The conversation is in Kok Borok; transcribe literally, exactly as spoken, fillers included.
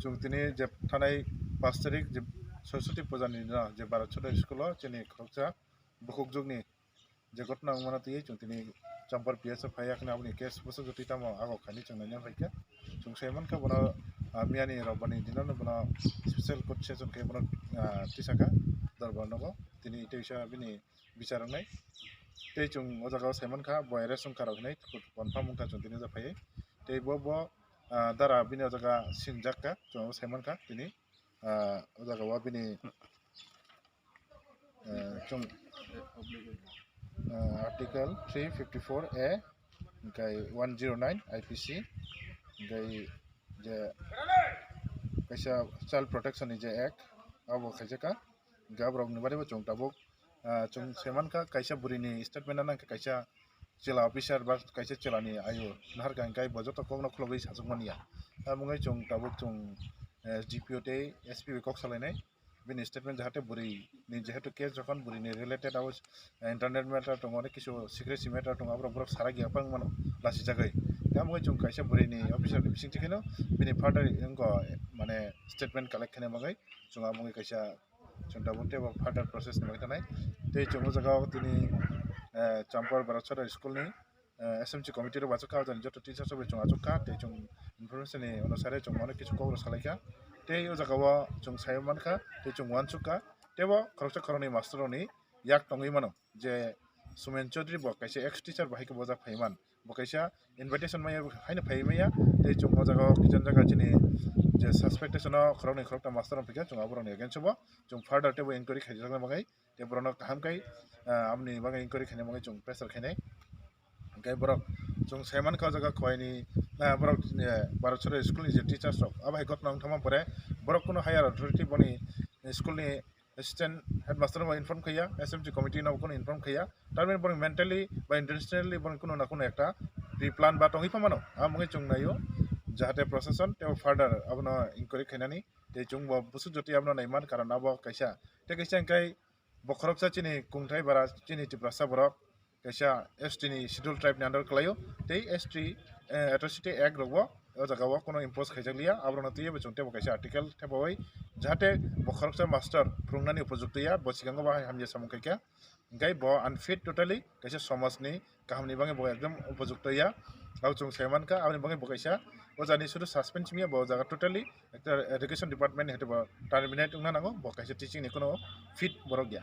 Chwng tini je thanai pash tarik je Saraswati puja ni dino je Bharat Chhota school o chini khoroksa bukhukjwk ni je ghotona wngmano twiwi chwng tini Champar P S o phaiya khwna aboni case bwswk twi tamo ago khaini chwng naina phaikha. Chwng sai mankha bono, ah, miyani Robani dino bono special court session khe bono, ah, tisakha dorbar nogo tini teisa bini bichar wngnai. Tei chwng o jaga o sai mankha bo arrest wngkha rok hinwi confirm wngkha chwng tini o jaga phaiwi. Tei bo, bo, ah, dara bini o jaga singjak kha chwng o sai mankha tini, ah, o jaga o bini, ah, chwng, ah, article three fifty four A hwnkhe one zero nine I P C hwnkhe je kaisa child protection ni je act abo khaijak kha. Hwnkhe aborokni bagwi bo chwng tabuk, ah, chwng sai mankha kaisa bwrwini statement nangkha kaisa chwla officer ba kaisa chwlani ayo naharkha hwnkhe bo joto kokno khulogwi sajwk manya. Abo wngwi chwng tabuk chwng, eh, S D P O tei S P bai kok salainai bini statement jahate bwrwini jehetu case jokhon bwrwini related abo, eh, internet matter tongo, onek kisu secrecy matter tongo, aborok borok sarak ya bangmano lasijagwi. Tei abo wngwi chwng kaisa bwrwini officer ni bisingtwi kheno bini further wngkha mane statement collect khaina bagwi chwng abo wngwi kaisa Chwng tabuk teibo further process ni bagwi thanai. Tei chwng o jaga o tini, eh, Champar Bharat Chhota school ni, eh, S M C committee rok achuk kha, o jani joto teachers rok bai chwng achuk kha, tei chwng information ni onusare chwng onek kisu kok rok salai kha. Tei o jaga o chwng sai mankha, tei chwng uansuk kha, teibo khoroksa khoroknwi master rok ni yak tongwi mano je Sumen Chaudhary bo kaisa ex teacher bo hai khe bo jak phai man. Bo kaisa invitation maya haino phai maya, tei chwng o jaga o kiching jaga chini je suspectation o khoroknwi khorokta master rok phikha, chwng aborokni against o bo chwng further teibo inquiry khaijakna bagwi, tei borokno kaham khe, ah, aboni bagwi inquiry khaina bagwi chwng pressure khainai. Hwnkhe borok chwng sai mankha o jaga Khowai ni, ah, borok, eh, Bharat Chhota school ni je teachers rok abo hai ghotona wng thangma pore borok kunu higher authority boni school ni assistant headmaster no inform khaiya, S M C committee no kunu inform khaiya, tarmani borok mentally ba intentionally borok kunu na kunu ekta pre-plan ba tongwi pha mano, abo wngwi chwng naio jahate proseson tei further abono inquiry khainani tei chwng bo bwswk jotoi abono naiman karon abo kaisa tei kaisa hwnkhe bo khoroksa chini kungthai bara chini Tiprasa borok kaisa S T ni schedule tribe ni under kwlaio tei S T, eh, atrocity act rok bo o jaga o kunu impose khaijak liya, aborokno twiwi bo chwng teibo kaisa article thepawi jahate bo khoroksa master phwrwngnani upojukto ya, bo sikango bo hai hamya samung khaikha, hwnkhe bo unfit totally, kaisa somaj ni kaham ni bagwi bo ekdom upojukto ya, abo chwng sai mankha, aboni bagwi bo kaisa o jani sudu suspend simi ya, bo jaga totally ekta education department ni hete bo terminate wngna nango, bo kaisa teaching ni kunu fit borok ya.